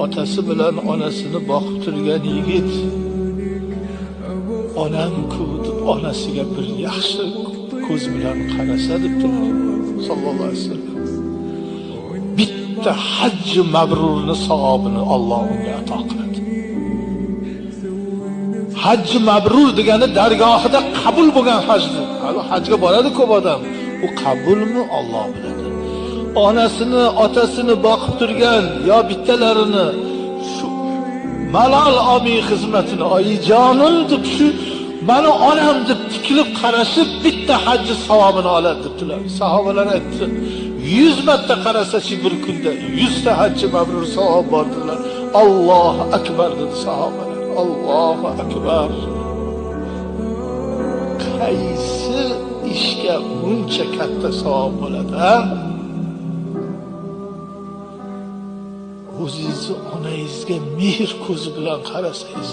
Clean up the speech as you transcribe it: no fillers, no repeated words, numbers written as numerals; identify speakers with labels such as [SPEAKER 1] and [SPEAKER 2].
[SPEAKER 1] Otasi bilan onasini boqib turgan yigit onam-ku deb onasiga bir yaxshi ko'z bilan qarasa debdilar sallallohu alayhi vasallam. Bitta hajji mabrurni savobini Alloh unga ato qiladi. Hajji mabrur degani dargohida qabul bo'lgan hajdir. Hali hajga boradi ko'p odam. U qabulmi Alloh biladi. Onasini, otasini boqib turgan yo bittalarini shu malol olmay xizmatini, oyijonim deb shu mani onam deb tikilib qarashib bitta hajji savobini oladi debdilar. Sahobalar aytdi, 100 marta qarasachi bir kunda 100 ta hajji mabrur savob bor dedilar. Allohu akbar dedi sahobalar. Allohu akbar. Qaysi ishga buncha katta savob bo'ladi, ha? O'zingizni onangizga mehr ko'zi bilan qarasangiz,